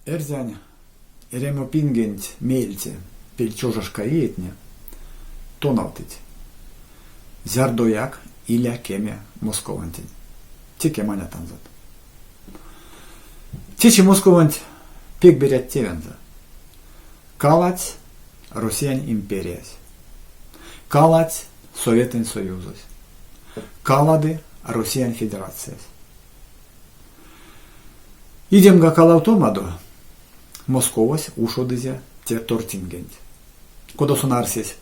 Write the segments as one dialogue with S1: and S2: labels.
S1: Эрзянь эрямопингенть меельце пельтёжашка иетне тонавтыть: зярдояк иля кеме Московонтень. Теке манятанзат. Течи Московонть пек берять тевензэ. Каладсь Россиянь империясь. Каладсь Советэнь Союзось. Калады Россиянь Федерациясь. Идемга калавтомадо Московось ушодызе те тортингенть. Кода сон арсесь,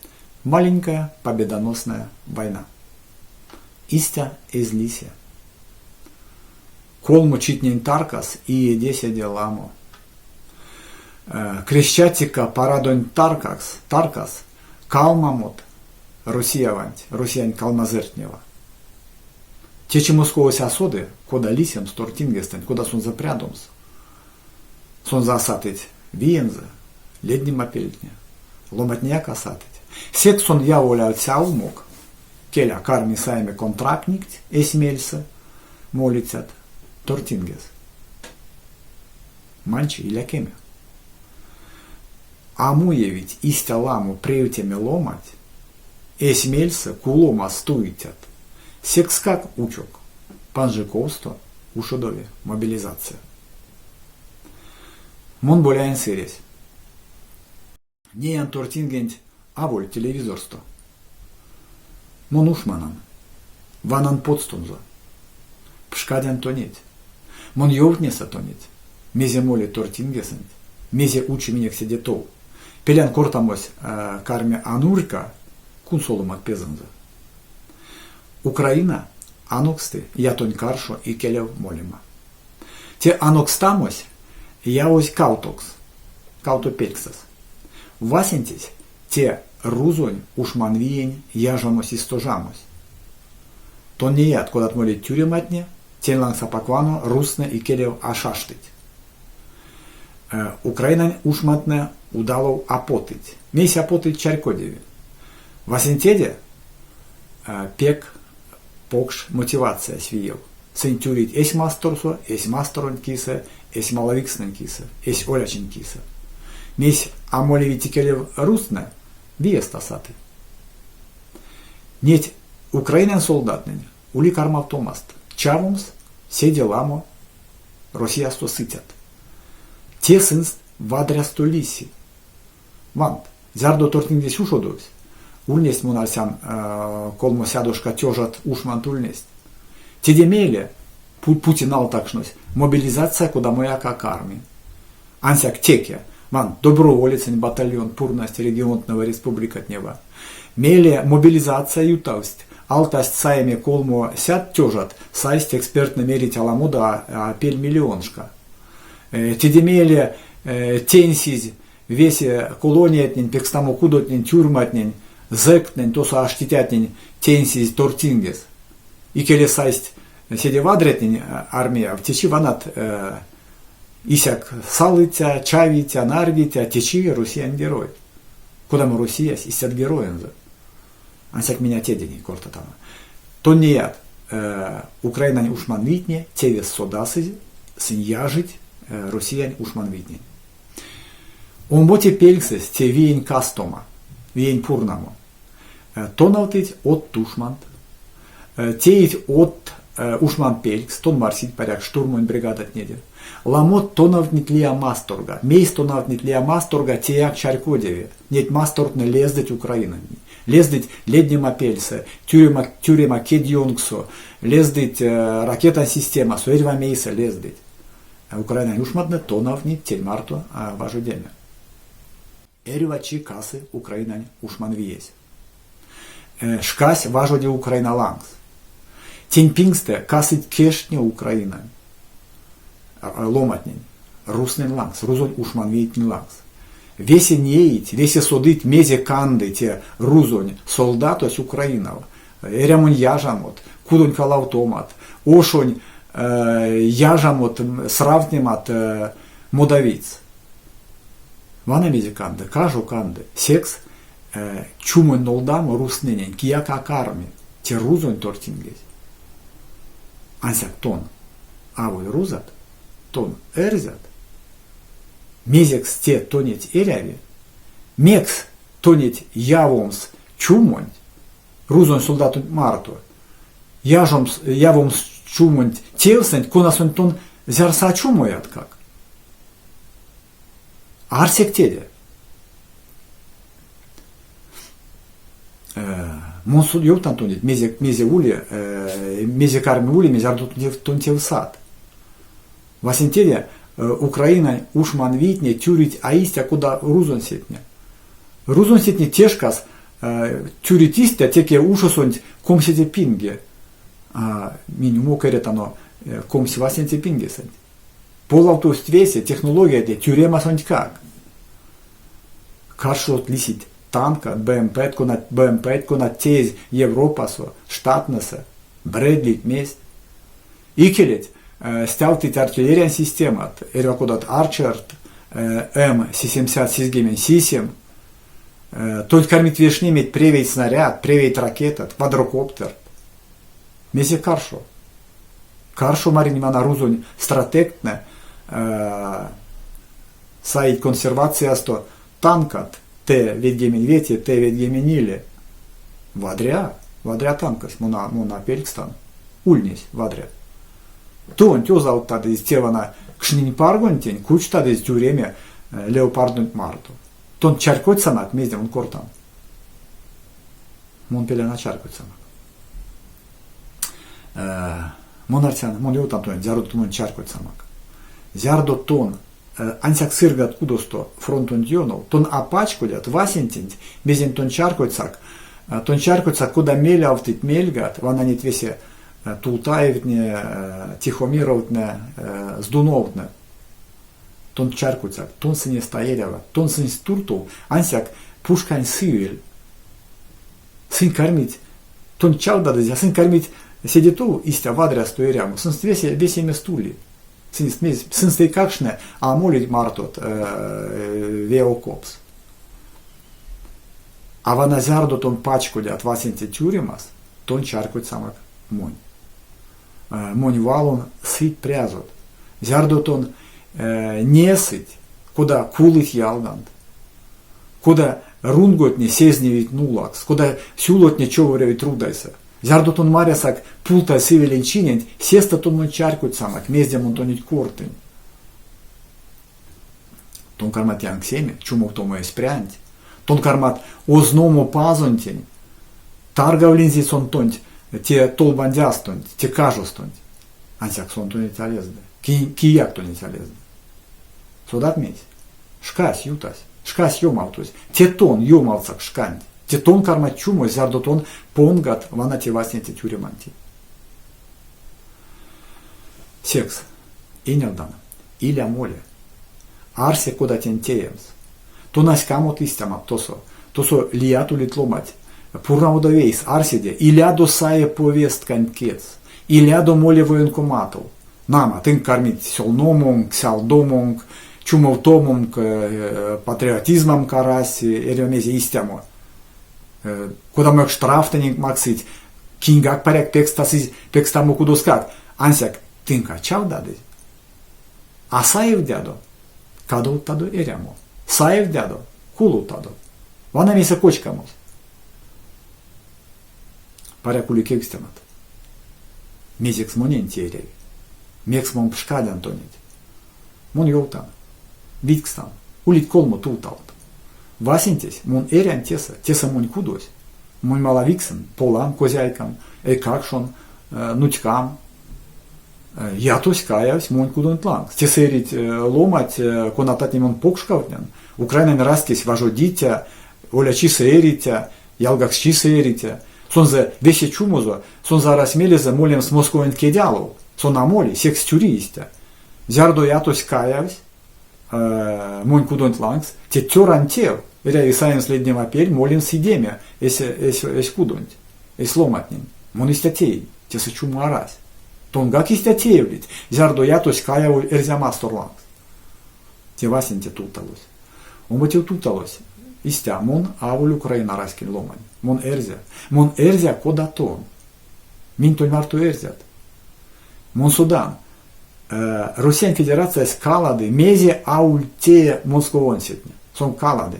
S1: маленькая победоносная война. Истя эзь лисе. Колмо читнень таркас иеде седе ламо. Крещатика парадонь таркакс, таркас калмамот Россияванть, Россиянь калмазыртнева. Течи Московось а соды, кода лисемс тортингестэнть, кода сонзэ прядомс. Сонзэ а сатыть виензэ, леднемапельтне, ломатнеяк а сатыть. Секс сон яволявтсь аумок, келя карми саеме контрактникть эсь мельсэ молицят тортингес. Манчи иля кеме. А муевить истя ламо превтеме ломанть, эсь мельсэ куломас туицят. Секскак учок, панжиковсто ушодови мобилизация. Мон Боляень Сыресь. Неян тортингенть аволь телевизорсто. Мон ушманан. Ванан потстонзо. Пшкадян тонеть. Мон ёвтнеса тонеть, мезе моли тортингесэнть, мезе учи минек седе тов. Пелян кортамось карми а нурька, кунсоломат пезэнзэ. Украина аноксты ятонь каршо икелев молема. Те анокстамось явозь кавтокс, кавто пельксэс. Васенцесь те рузонь ушманвиень яжамось-истожамось. Тон неят, кодат молить тюрематне, тень лангс апак вано рузтнэ икелев а шаштыть. Украинань ушмантнэ удалов а потыть. Мейсь а потыть, чарькодеви. Васенцеде пек покш мотивациясь виев. Сынь тюрить эсь масторсо, эсь масторонть кисэ, эсь малавикстнэнь кисэ, эсь олячинть кисэ. Мейсь а молевить икелев рузтнэ, виест а саты. Неть Украинань солдатнэнь ули кармавтомаст чавомс седе ламо Россиясто сыцят. Те сынст вадрясто лиси. Вант, зярдо тортингесь ушодовсь, ульнесть, мон арсян, колмосядошка тёжат ушмант ульнесть. Теде мейле Путин алтакшнось, мобилизация кодамояк а карми. Ансяк теке, вант, доброволецэнь батальон пурнасть регионтнэва республикатнева. Мейле мобилизация ютавсть, алтасть саеме колмосядт тёжат, сайсть экспертнэ мерить аламодо а пельмиллионшка. Теде мейле тенсизь весе колониятнень, пекстамо кудотнень, тюрьматнень, зэктнень, тосо аштитятнень тенсизь тортингес. Икеле сайсть седе вадрятнень армияв, течи ванат исяк салыця, чавиця, нарвиця, течи Россиянь герой. Кодамо Россиясь, истят героензэ. Ансяк минь а теде ней кортатано. Тон неят, Украинань ушманвийтне тевест содасызь, сынь яжить Россиянь ушманвийтнень. Омбоце пельксэсь те виень кастома, виень пурнамо. Тонавтыть од душмант, теить од ушманпелькс, тон марсить, паряк, штурмонь бригадатнеде. Ламот тонавтнить лия масторга. Мейс тонавтнить лия масторга, теяк чарькодеви. Неть мастортнэ лездыть Украинантень. Лездыть леднемапельсэ, тюрема, тюрема кедьёнксо, лездыть ракетань системасо, эрьва мейсэ лездыть. Украинань ушмантнэ тонавтнить тень марто важодеме. Эрьва чи касы Украинань ушманвиесь. Шкась важоди Украина лангс. Тень пингстэ касыть кежтне Украинань ломатнень, рузтнэнь лангс, рузонь ушманвийтнень лангс. Весе неить, весе содыть, мезе канды те рузонь солдатось Украинав. Эрямонь яжамот, кудонь калавтомат, ошонь яжамот, сравтнемат модавиц. Вана мезе канды, кажо канды. Секс чумонь нолдамо рузтнэнень кияк а карми. Те рузонь тортингесь. Ансяк тон аволь рузат, тон эрзят. Мезекс те тонеть эряви? Мекс тонеть явомс чумонть рузонь солдатонть марто, яжомс, явомс чумонть тевсэнть, конасонть тон зярс а чумояткак? Арсек теде. Мон ёвтан тонеть, мезе, мезе ули, мезе карми улеме, зярдо тон тевсат. Васенцеде Украинань ушманвийтне тюрить а истя, кода рузонсетне. Рузонсетне те шкас тюрить истя, теке ушосонть комседе пинге. А минь умок эрятано 20 васенце пингесэнть. Полавтовсть весе технологиятне тюремасонтькак. Каршот лисить танкат, БМП-т, конат, БМП-ть, конат теезь Европасо, Штатнесэ, Брэдлить, мезть. Икелеть стявтыть артиллериянь системат, эрьва кодат Арчерт, М-77, тонть кармить вешнеметь превейть снарядт, превейть ракетат, квадрокоптерт. Мезе каршо? Каршо маринь вана рузонь стратегтнэ саить консервациясто танкат Т-95, Т-94. Вадря, вадря танкось, мон а пелькстан. Ульнесь вадря. Тонть озавттадызь те вана кшнинь паргонтень, кучтадызь тюреме леопардонть марто. Тон чарькодьсамак, мезде мон кортан? Мон пелян а чарькодьсамак. Мон арсян, мон ёвтан тонеть, зярдо тон монь чарькодьсамак. Зярдо тон ансяк сыргат кудосто фронтонть ёнов, тон а пачкодят васенценть, мезень тон чарькодьсак, тон чарькодьсак, кода мелявтыть мельгат, вана неть весе Тултаевтне, Тихомировтне, Здуновтне. Тон чарькодьсак, тон сынест а эряват, тон сынст туртов ансяк пушкань сывель. Сынь кармить, тон чавдадызь, а сынь кармить седе тов истя вадрясто эрямо. Сынст весе весемест ули. Сынст, сынст эйкакштне а молить мартот ве окопс. А вана зярдо тон пачкодят васенце тюремас, тон чарькодьсамак монь. Монь валон сыть прязот. Зярдо тон несыть, кода кулыть ялганть, кода рунготне сезневить нулакс, кода сюлотне човорявить рудайсэ. Зярдо тон марясак пулта сывелень чиненть, сестэ тон монь чарькодьсамак, мезде мон тонеть кортынь. Тон кармат янксеме, чумовтомо эсь прянть. Тон кармат озномо пазонтень. Таргавлинзе сон тонть те толбандястонть, те кажостонть. Ансяк сон тонеть а лезды. Кияк тонеть а лезды. Содат мейсь? Шкась ютась, шкась ёмавтозь. Те тон ёмавтсак шканть. Те тон кармат чумо, зярдо тон понгат вана те васенце тюремантень. Секс, энялдан, иля моле. Арсек, кода тень теемс. Тона ськамот истямат тосо. Тосо лият улить ломать. Пурнаводо вейс, арседе, илядо сае повестканть кедьс, илядо моле военкоматов. Нама, тынк кармить сёлномонк, сялдомонк, чумовтомонк, патриотизманк арась, эрьва мезе истямо. Кодамояк штраф тыненк максыть, киньгак паряк пекстасызь пекстамо кудоскак, ансяк тынк а чавдадызь. А саевдядо, кадовтадо эрямо. Саевдядо, кулотадо. Вана мейсэ кочкамось. Паряк ули кевкстемат. Мезекс монень те эряви? Мекс мон пшкадян тонеть? Мон ёвтан. Видькстан. Улить колмо тувталт. Васенцесь, мон эрян тесэ, тесэ монь кудось. Монь малавиксэм, полам, козяйкам, эйкакшон, нуцькам. Ятось каявсь монь кудонть лангс. Тесэ эрить ломать, конататнень мон покшкавтнян. Украинань раськесь важодиця, олячисэ эриця, ялгаксчисэ эриця. Сонзэ весе чумозо, сонзэ арась мелезэ молемс Московонть кедьалов. Сон а моли, секс тюри истя. Зярдо ятось каявсь монь кудонть лангс, те цёрань тев, эряви саемс леднемапель, молемс идеме эсь, эсь, эсь кудонть, эсь ломатнень. Мон истя теинь, тесэ чумо арась. Тонгак истя теевлить, зярдо ятось каяволь эрзя мастор лангс. Те васенце тувталось. Омбоце тувталось. Истя, мон аволь Украина раськень ломань. Мон эрзя. Мон эрзя, кода тон. Минь тонь марто эрзят. Мон содан. Россиянь Федерациясь калады, мезе аволь тее Московонсетне. Сон калады.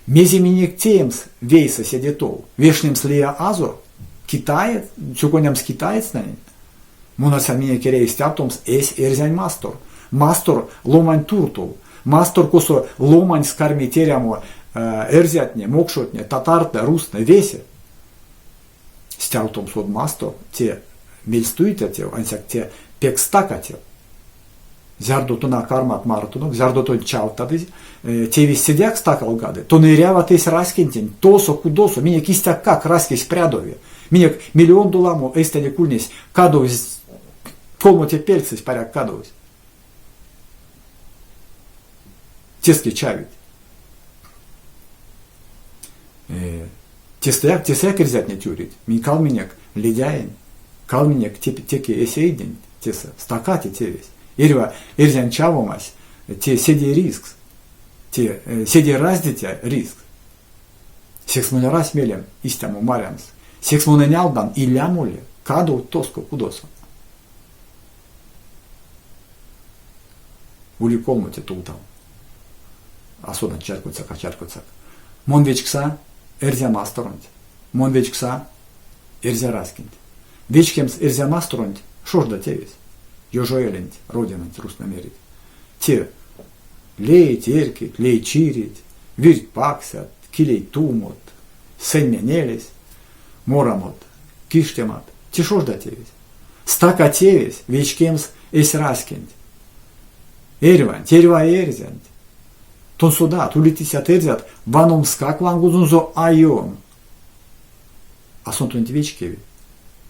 S1: Мезе минек теемс вейсэ седе тов? Вешнемс лия азор? Китаец? Сюконямс китаецтнэнень? Мон арсян минек эряви стявтомс эсь эрзянь мастор. Мастор ломань туртов. Мастор, косо ломаньс кармить эрямо эрзятне, мокшотне, татартнэ, рузтнэ, весе. Стявтомс од мастор, те мельстуиця тев, ансяк те пек стака тев. Зярдо тон а кармат мартонок, зярдо тонь чавтадызь, тевесь седеяк стакалгады. Тон эряват эсь раськентень, тосо, кудосо, минек истяккак раськесь прядови. Минек миллиондо ламо эйстэнек ульнесь, кадовсь колмоте пельксэсь, паряк, кадовсь. Теске чавить. Тестэяк, тесэяк эрзятне тюрить. Минь калминек Ледяень, калминек теке эсь эйденть тесэ. Стака те тевесь. Эрьва эрзянь чавомась те седе ризкс, те седе раздиця ризкс. Секс монь арась мелем истямо марямс. Секс мон энялдан, иля моле, кадовт тоско кудосо. Ули колмоте тувтал. А содан, чарькодьсак, а чарькодьсак. Мон вечкса Эрзя масторонть. Мон вечкса Эрзя раськенть. Вечкемс Эрзя масторонть шожда тевесь. Ёжоэленть, Родинанть рузтнэ мерить. Те лейть, эрькеть, лей чиреть, вирть паксят, килей тумот, сэнь менелесь, морамот, киштемат. Те шожда тевесь. Стака тевесь вечкемс эсь раськенть. Эрьванть, эрьва эрзянть. Тон содат, улить истят эрзят, ваномскак лангозонзо а ён. А сон тонть вечкеви.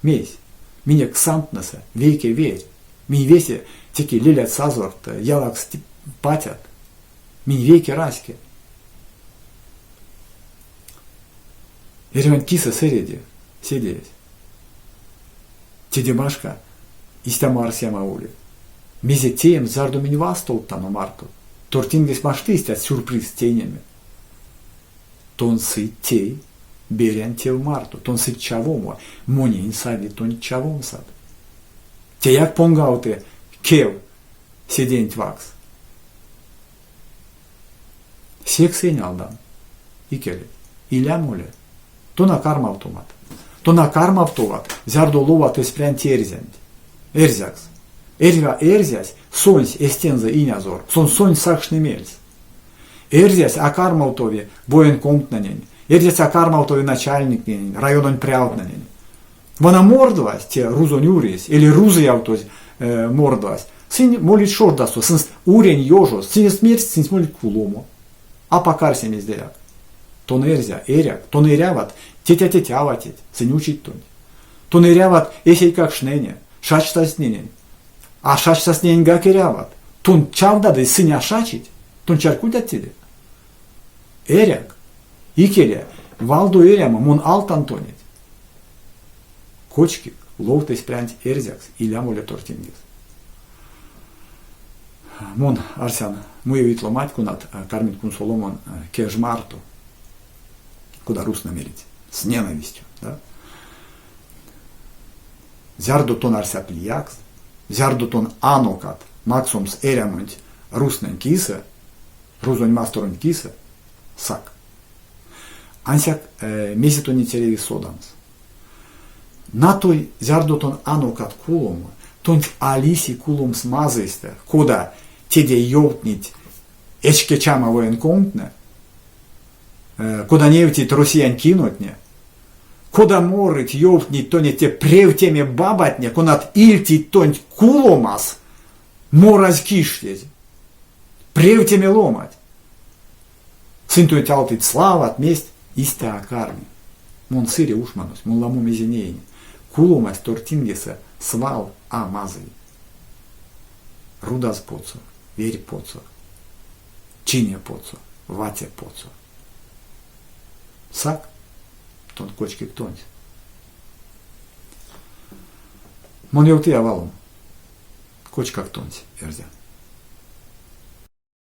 S1: Мейсь? Минек сантнэсэ вейке верь. Минь весе теке лелят-сазорт, ялакст патят. Минь вейке раське. Эрьванть кисэ сэреди седеесь. Теде башка, истямо арсема ули. Мезе теемс, зярдо минь вастовтано марто? Тортингесь машты истят сюрпризт тейнеме. Тон сыть тей, берянь тев марто, тон сыть чавомо, монень сави тонть чавомсат. Теяк понгавты кев седенть ваксс. Секс энялдан икелеть, иля моле, тон а кармавтомат. Тон а кармавтоват, зярдо ловат эсь прянть эрзянть. Эрзякс. Эрьва эрзясь сонсь эстензэ инязор, сон сонсь сакшны мельс. Эрзясь а кармавтови военкомтнэнень, эрзясь а кармавтови начальниктненень, райононь прявтнэнень. Вана мордвась, те рузонь уресь, или рузыявтозь мордвась, сынь молить шождасто, сынст урень ёжост, сынст мерсть, сынст молить куломо. А покарься мездеяк. Тон эрзя, эряк, тон эряват, тетя-тетяватеть, сынь учить тонть. Тон эряват эсь эйкакшнене, шачтазтненень. А шачтазтнененьгак эряват. Тон чавдадызь, сынь а шачить. Тон чарькодят теде? Эряк. Икеле, валдо эрямо, мон алтан тонеть. Кочкик, ловт эсь прянть эрзякс, иля моле тортингес. Мон арсян, муевить ломать, конат кармить кунсоломон кеж марто, кода рузтнэ мерить, с ненавистью. Да? Зярдо тон арсят лиякс, зярдо тон анокат максомс эрямонть рузтнэнь кисэ, рузонь масторонть кисэ, сак. Ансяк мезе тонеть эряви содамс? Натой, зярдо тон анокат куломо, тонть а лиси куломс мазыйстэ, кода теде ёвтнить эчке чама военкомтнэ, кода невтить Россиянь кинотне, кода морыть, ёвтнить тонеть те превтеме бабатне, конат ильтить тонть куломас, моразь киштезь. Превтеме ломать. Сынь тонть алтыть слават, месть, истя а карми. Мон сыре ушманось, мон ламо мезе неинь. Куломась тортингесэ свал а мазый. Рудаз потсо, верь потсо, чине потсо, ваця потсо. Сак, тон кочкик тонсь. Мон ёвтыя валом. Кочкак тонсь, эрзя.